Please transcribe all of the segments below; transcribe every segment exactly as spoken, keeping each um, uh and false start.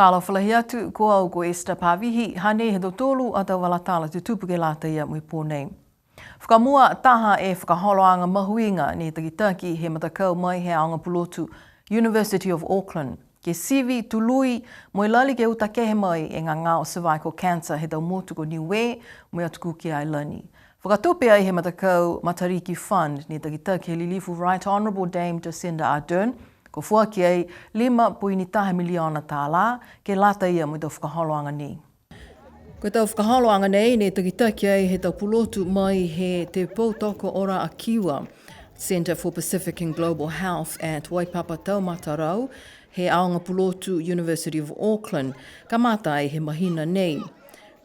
Talofa lahi atu, ko au ko Esther Pavihi, hanei he totolu a tau vala tala tutupu ke lata ia mo e pō nei. Fakamua, taha e fakaholoaga mahuiga ne takitaki he matakau mai he aoga pulotu University of Auckland, ke sivi, tului, mo e lali ke uta kehe mai e gagao cervical cancer he tau motu ko Niue, mo e Atu Kuki Ailani. Fakatupe ai he matakau Matariki Fund ne takitaki he lilifu Right Honourable Dame Jacinda Ardern, kua foaki ai lima poini taha miliona tālā, ke lata ia mo e tau fakaholoaga nei. Ko e tau fakaholoaga nei ne takitaki ai he tau pulotu mai he Te Poutoko Ora a Kiwa, Centre for Pacific and Global Health at Waipapa Taumatarau, he aoga pulotu University of Auckland, kamata ai he mahina nei.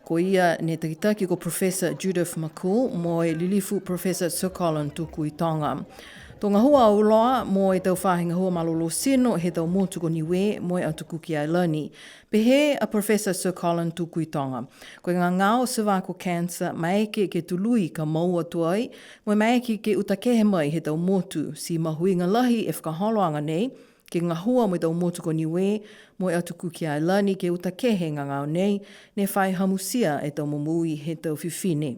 Ko ia ne takitaki ko Professor Judith McCool mo e lilifu Professor Sir Colin Tukuitonga. To gahua auloa mo e tau faahi gahua malolō tino he tau motu ko Niue mo e Atu Kuki Ailani. Pehē a Professor Sir Colin Tukuitonga, ko e gagao cervical cancer maeke ke tului ka moua tuai, mo e maeke ke uta kehe mai he tau motu, ti mahuiga lahi e fakaholoaga nei, ke gahua mo e tau motu ko Niue mo e Atu Kuki Ailani ke uta kehe e gagao nei, ne fai hamusia e tau momoui he tau fifine.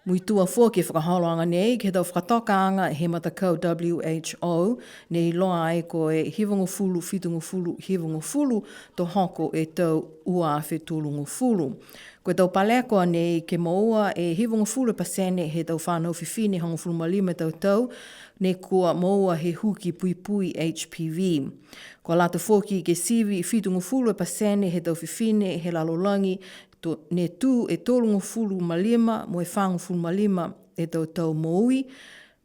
Muitua foki e fakaholoaga nei ke he tau fakatokaaga he matakau W H O, ne iloa ai ko e hivagofulu, fitugofulu, hivagofulu, to hoko e tau ua afe tolugofulu. Ko e tau paleko a nei ke moua e hivagofulu e pasene he tau fanau fifine hogofulu ma lima e tau tau, ne kua moua he huki puipui H P V. Kua lata foki ke sivi fitugofulu e pasene he tau fifine he lalolagi, to, ne tū e tolugofulu ma lima mo e fāgofulu ma lima e tau tau moui,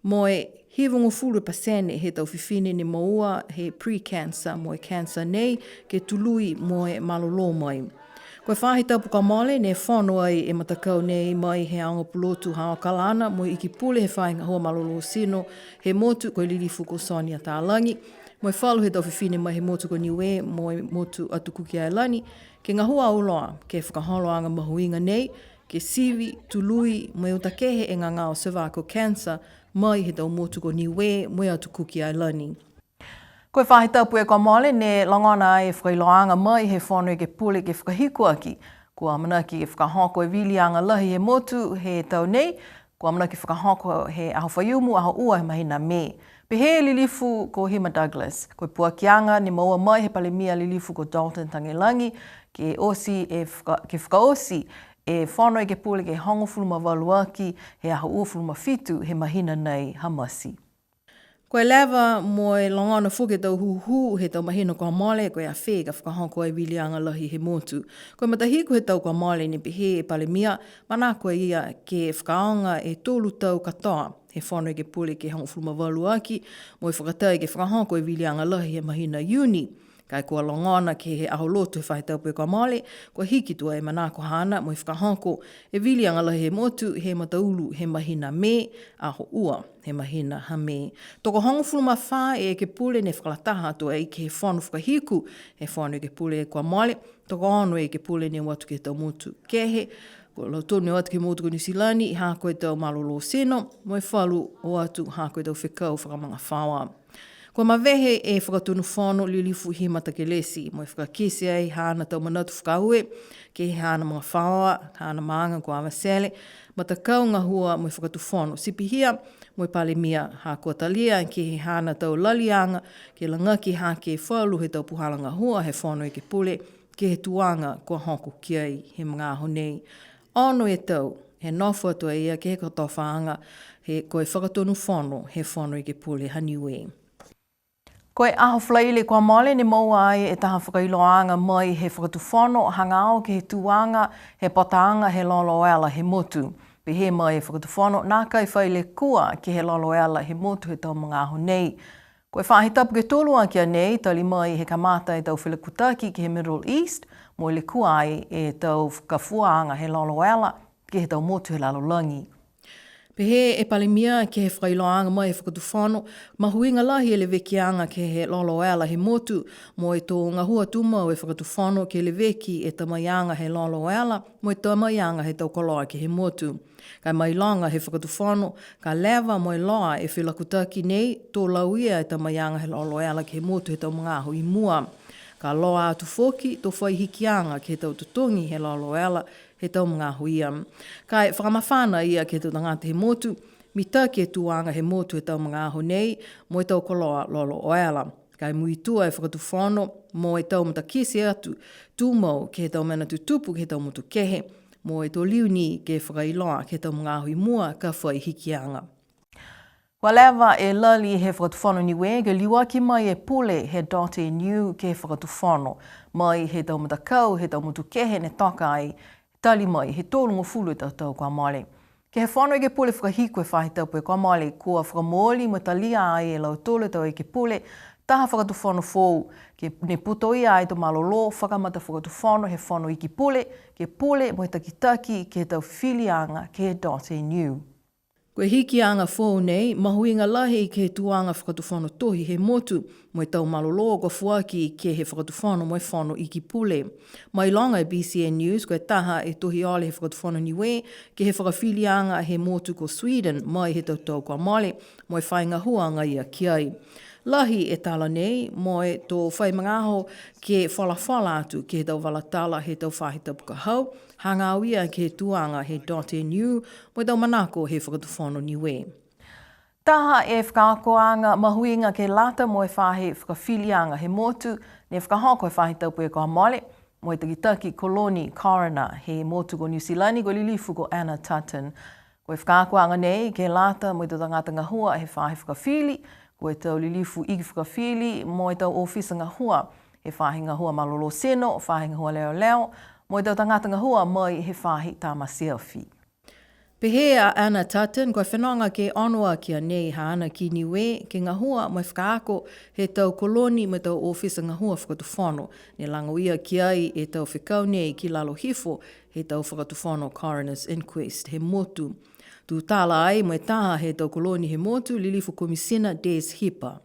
mo e hivagofulu e pasene he tau fifine ne moua he pre-cancer mo e cancer nei ke tului mo e malolō mai. Ko e faahi tapu kua mole ne fono ai e matakau nei mai he aoga pulotu ha Okalana mo e Iki Pule he faahi gahua malolō tino he motu ko e lilifu ko Sonia Talagi, mo e falu he tau fifine mai he motu ko Niue mo e motu Atu Kuki Ailani, ke gahua auloa ke he fakaholoaga mahuiga nei, ke sivi, tului, mo e uta kehe e gagao cervical cancer mai he tau motu ko Niue mo e Atu Kuki Ailani. Ko e faahi tapu kua mole ne logona ai e fakailoaaga mai he Fono Ekepule ke fakahiku aki, kua amanaki ke fakahoko e viliaga lahi he motu he tau nei, kua amanaki fakahoko he aho Faiumu, aho ua he mahina Me. Pehē e lilifu ko Hima Douglas, ko e puakiaga ne moua mai he Palemia lilifu ko Dalton Tagelagi, ke oti e faka-, ke fakaoti e Fono Ekepule ke hogofulu ma valu aki he aho uafulu ma fitu he mahina nei ha Mati. Ko e leva mo e logona foki e tau hūhū he tau mahina kua mole, ko e a fē ka fakahoko e viliaga lahi he motu. Ko e matahiku he tau kua mole ne pehē e Palemia, manako a ia ke fakaaoga e tolu tau katoa he Fono Ekepule ke hogofulu ma valu aki, mo e fakatai ke fakahoko e viliaga lahi he mahina Iuni. Ka e kua logona ke he aho Lotu he faahi tapu kua mole, kua hiki tuai e manako haana mo e fakahoko e viliaga lahi he motu he mataulu he mahina Me, aho ua he mahina ha Me. Tokohogofulu ma fā e ekepule ne fakalataha atu ai ke he fono fakahiku he Fono Ekepule kua mole, tokoono e ekepule ne o atu ke he tau motu kehe, ko lautolu ne o atu ke he motu ko Niu Silani, ha ko e tau malolō tino, mo e falu o atu ha ko e tau fekau fakamagafaoa. Kua mavehe e Fakatonu Fono Lilifu Hima Takelesi, mo e fakakite ai haana tau manatu fakaaue, ke he haana magafaoa, haana maaga ko Avatele, matakau gahua mo e Fakatufono, ti pihia mo e Palemia, ha kua talia ke he haana tau laliaga, ke lagaki hake e falu he tau puhala gahua he Fono Ekepule, ke he tuaga kua hoko ki ai he magaaho nei. Ono e tau, he nofo atu a ia ke he kotofaaga, he ko e Fakatonu Fono he Fono Ekepule ha Niue. Ko e aho Falaile kua mole ne moua ai e taha fakailoaaga mai he Fakatufono hagaao ke he tuaga he potaaga he lolo ela he motu. Pehē mai e Fakatufono, nākai fai lekua ke he lolo ela he motu he tau magaaho nei. Ko e faahi tapu ke tolu aki a nei, tali mai he kamata e tau felakutaki ke he Middle East, mo e lekua ai e tau fakafuaaga he lolo ela ke he tau motu he lalolagi. Pehē e Palemia ke he fakailoaaga mai he Fakatufono, mahuiga lahi e levekiaga ke he lolo ela he motu, mo e to gahua tumau e Fakatufono ke leveki e tamaiaga he lolo ela, mo e tamaiaga he tau koloa ke he motu. Ka e mailoga he Fakatufono, ka leva mo e loa e felakutaki nei, to lauia e tamaiaga he lolo ela ke he motu he tau magaaho i mua. Ka loa atu foki, to fai hikiaga ke he tau totogi he lolo oela he tau magaaho ia. Ka e fakamafana a ia ke he tau tagata he motu, mitaki e tuaga he motu he tau magaaho nei, mo e tau koloa lolo oela. Ka e muitua e Fakatufono, mo e tau matakite atu, tumau ke he tau mena tutupu ke he tau motu kehe, mo e to liu ni ke fakailoa ke he tau magaaho i mua ka fai hikiaga. Kua leva e lali he Fakatufono Niue ke liuaki mai e pule he dot N U ke he Fakatufono, mai he tau matakau he tau motu kehe ne toka ai, tali mai he tolugofulu e tau tau kua mole. Ke he Fono Ekepule fakahiku he faahi tapu kua mole, kua fakamooli mo talia ai e lautolu e tau ekepule taha Fakatufono foou, ke ne putoia ai to malolō fakamatafakatufono he Fono Ekepule, ke pule mo e takitaki ke he tau fifiliaga ke he dot N U. Ko e hikiaga foou nei, mahuiga lahi ke he tuaga fakatufono tohi he motu, mo e tau malolō kua foaki ke he Fakatufono mo e Fono Iki Pule. Mailoga e B C N News, ko e taha e tohi ole he Fakatufono Niue, ke he fakafiliaga he motu ko Sweden, mai he tau tau kua mole, mo e fai gahua agaia ki ai. Lahi e tala nei, mo e to fai magaaho ke folafola atu ke he tau vala tala he tau faahi tapu ka hau, hagaao ia ke he tuaga he dot N U, mo e tau manako he Fakatufono Niue. Taha e fakaakoaga mahuiga ke lata mo e faahi fakafiliaga he motu, ne fakahoko he faahi tapu kua mole, mo e takitaki koloni coroner he motu ko Niu Silani ko e lilifu ko Anna Tutton. Ko e fakaakoaga nei ke lata mo e tau tagata gahua he faahi fakafili, ko e tau lilifu iki fakafili, mo e tau ofisa gahua he faahi gahua malolō tino, faahi gahua leoleo, mo e tau tagata gahua mai he faahi tamate afi. Pehē a Anna Tutton, kua fenoga ke ono aki a nei haana ki Niue, ke gahua mo e fakaako he tau koloni mo e tau ofisa gahua fakatufono, ne lagoia ki ai e tau fekau nei ki lalo hifo he tau fakatufono Coroner's Inquest he motu. Tutala ai mo e taha he tau koloni he motu, Lilifu Komisina Des Hipa.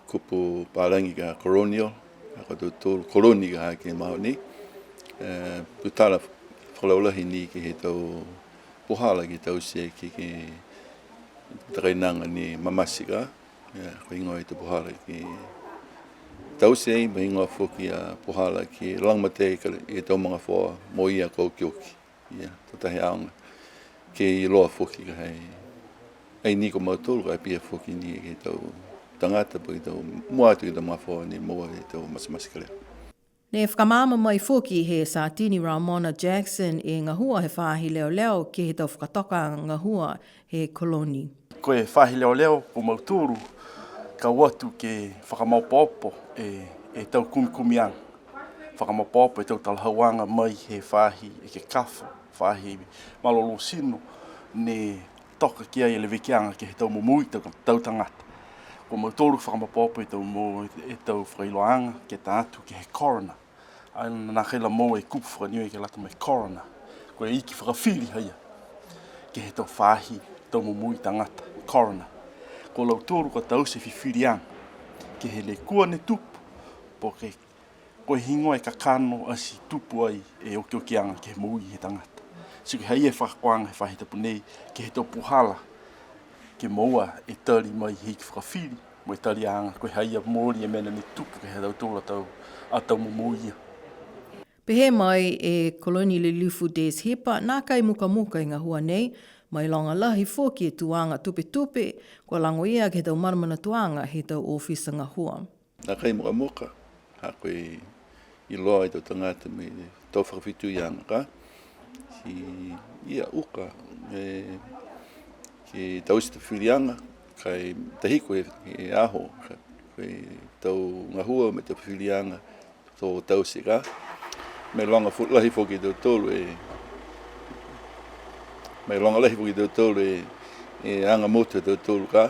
Kupu palagi ka coronial, ka ko tautolu koloni ka ha ke he mogonei. E, tutala fakalaulahi ni ke he tau puhala ke taute ke, ke he tau kainaga ne mamate ka, e, ko e heigoa e tau puhala ke taute, mo e heigoa foki a puhala ke lagomatai e tau magafaoa mo ia kua okioki. Ia, to tahi aoga. Ke iloa foki ka ha i ai ni ko mautolu ka e pihia foki ni ke he tau tagata po ke tau mua atu ke he tau magafaoa ne moua e tau matematekelea. Ne fakamaama mai foki he Satini Ramona Jackson e gahua he faahi leoleo ke he tau fakatokaaga gahua he koloni. Ko e faahi leoleo ko mautolu, ka o atu ke fakamaopoopo e, e tau kumikumiaga. Fakamaopoopo e tau talahauaga mai he faahi ekekafo, faahi malolō tino, ne toka ki ai e levekiaga ke he tau momoui tau, tau tagata. Ko mautolu fakamaopoopo e tau mo-, e tau fakailoaaga ke ta atu ke he coroner. A nākai la moua e kupu fakaNiue ke lata mo e coroner. Ko e iki fakafili haia ke he tau faahi tau momoui tagata, coroner. Ko lautolu kua taute e fifiliaga ke he lekua ne tupu, po ke ko e heigoa e kakano ati tupu ai e okiokiaga ke he moui he tagata. Ti ko e haia e fakaakoaga he faahi tapu nei ke he tau puhala ke moua e tali mai he iki fakafili, mo e taliaga, ko e haia mooli e mena ne tupu ke he ha tautolu a tau, a tau momoui ia. Pehē mai e Koloni Lilifu Des Hipa, nākai mukamuka e gahua nei, mailoga lahi foki e tuaga tupetupe, kua lagoia ke he tau manamanatuaga he tau ofisa gahua. Nākai mukamuka, ha ko e iloa e tau tagata mo e tau fakafetuiaga ka, ti ia uka, e, ke taute e tau fifiliaga, ka e tahi ko e, e aho, ka, ko e tau gahua mo e tau fifiliaga, to taute ka. Mailoga fo-, lahi foki e tautolu e, mailoga lahi foki e tautolu e, e aga motu ha tautolu ka,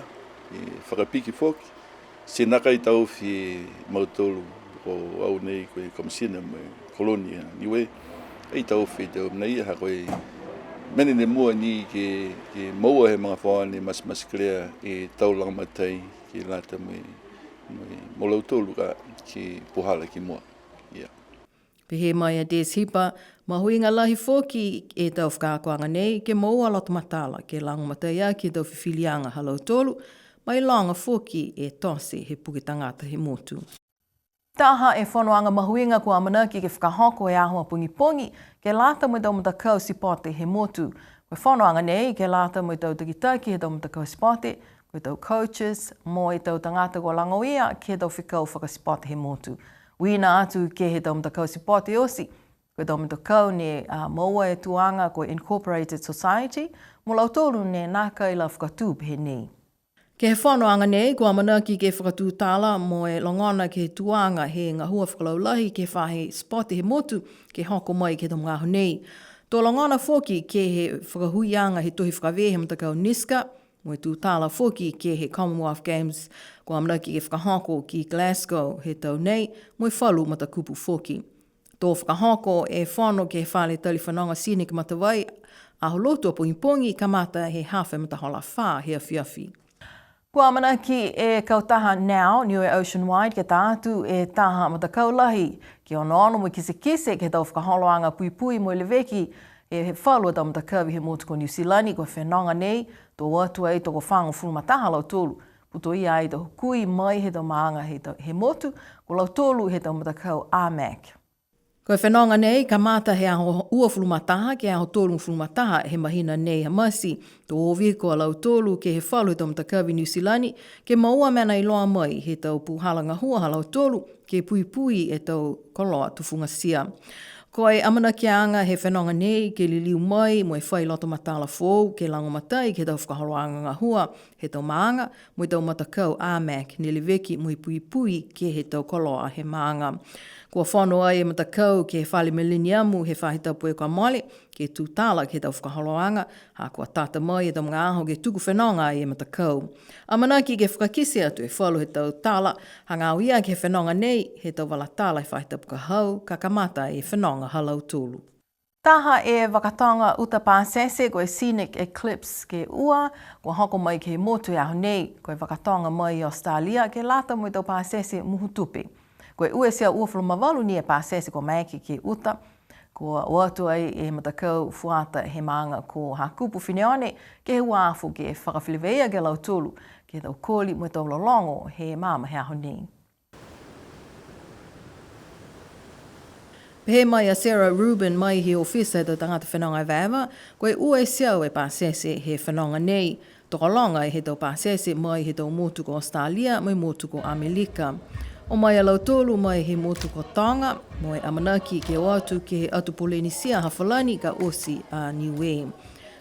e fakapiki foki. Ti nākai taofi e mautolu, ko au nei ko e Komisina mo e Koloni a Niue, ai taofi e tau mena ia ha ko e mena ne mua ni ke, ke moua he magafaoa ne matematekelea e tau lagomatai ke lata mo e, mo e, mo lautolu ka ke puhala ki mua. Ia. Pehē mai a Des Hipa, mahuiga lahi foki e tau fakaakoaga nei ke moua loto matala, ke lagomatai aki e tau fifiliaga ha lautolu, mailoga foki e tote he puke tagata he motu. Taha e fonoaga mahuiga kua amanaki ke fakahoko he aho a pogipogi, ke lata mo e tau matakau sipote he motu. Ko e fonoaga nei, ke lata mo e tau takitaki he tau matakau sipote, ko e tau coaches, mo e tau tagata kua lagoia ke he tau fekau fakasipote he motu. Uiina atu ke he tau matakau sipote oti, ko e tau matakau ne, a, moua e tuaga ko e Incorporated Society, mo lautolu ne nākai la fakatū pehē nei. Ke he fonoaga nei, kua amanaki ke fakatutala mo e logona ke he tuaga he gahua fakalaulahi ke he faahi sipote he motu, ke hoko mai ke he tau magaaho nei. To logona foki ke he fakahuiaga he tohi fakavē he matakau NISCA, mo e tutala foki ke he Commonwealth Games, kua amanaki ke fakahoko ki Glasgow he tau nei, mo e falu matakupu foki. To fakahoko e fono ke he fale tali fenoga Scenic Matavai, Aho Lotu a pogipogi, kamata he hafa e matahola fā he afiafi. Kua amanaki e kautaha NOW, Niue Ocean Wide, ke ta atu e taha matakau lahi, ke onoono mo e kitekite ke he tau fakaholoaga puipui mo e leveki e falu a tau matakavi he motu ko Niu Silani. Ko e fenoga nei, to o atu ai tokofagofulu ma taha a lautolu, putoia ai e tau hukui mai he tau maaga he tau, he motu, ko lautolu he tau matakau AMEC. Ko e fenoga nei, kamata he aho uafulu ma taha ke he aho tolugofulu ma taha he mahina nei ha Mati. To o viko a lautolu ke he falu he tau matakavi Niu Silani, ke moua mena iloa mai he tau puhala gahua ha lautolu, ke puipui e tau koloa tufugatia. Ko e amanakiaga he fenoga nei, ke liliu mai mo e fai loto matala foou, ke lagomatai ke he tau fakaholoaga gahua he tau maaga, mo e tau matakau AMEC ne leveki mo e puipui ke he tau koloa he maaga. Kua fono ai e matakau ke he fale Millennium he faahi tapu kua mole, ke tutala ke he tau fakaholoaga, ha kua tata mai e tau magaaho ke tuku fenoga ai e matakau. Amanaki ke fakakite atu e falu he tau tala, hagaao ia ke he fenoga nei, he tau vala tala he faahi tapu ka hau, ka kamata e fenoga ha lautolu. Taha e vakatoga uta pasese ko e Scenic Eclipse ke ua, kua hoko mai ke he motu he aho nei, ko e vakatoga mai i Australia ke lata mo e tau pasese muhu tupe. Ko e ua e teau uafulu ma valu ni e pasese kua maeke ke uta, kua o atu ai e matakau fuata he maaga ko Hakupu Fineone, ke he uafo ke fakafeleveia ke lautolu, ke he tau koli mo e tau lologo he maama he aho nei. Pehē mai a Sarah Rubin mai he ofisa he tau tagata fenoga evaeva, ko e ua e teau e pasese he fenoga nei, tokologa he tau pasese mai he tau motu ko Australia mo e motu ko Amelika. O mai a lautolu mai he motu ko Toga, mo e amanaki ke o atu ke he atu Polenisia ha Falani ka oti a Niue.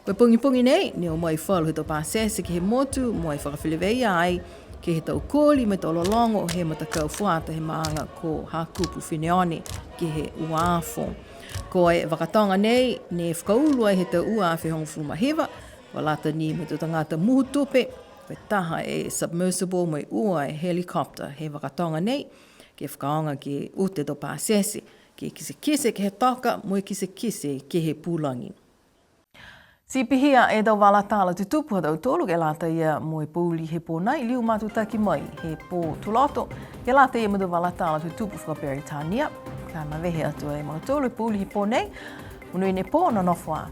Ko e pogipogi nei, ne o mai falu he tau pasese ke he motu, mo e fakafeleveia ai ke he tau koli mo e tau lologo he matakau fuata he maaga ko Hakupu Fineone ke he uafo. Ko e vakatoga nei, ne fakaulu ai he tau ua afe hogofulu ma hiva, kua lata ni mo e tau tagata muhu tupe, ko e taha e submersible mo e ua e helicopter he vakatoga nei, ke fakaaoga ke uta e tau pasese, ke kitekite ke he toka mo e kitekite ke he pulagi. Ti pihia e tau vala tala tutupu ha tautolu ke lata ia mo e pouli he pō nai, liu matutaki mai he pō Tuloto, ke lata ia mo e tau vala tala tutupu fakaperitania. Ka mavehe atu ai mo tautolu e pouli he pō nei, monuina e pō, nonofo ā.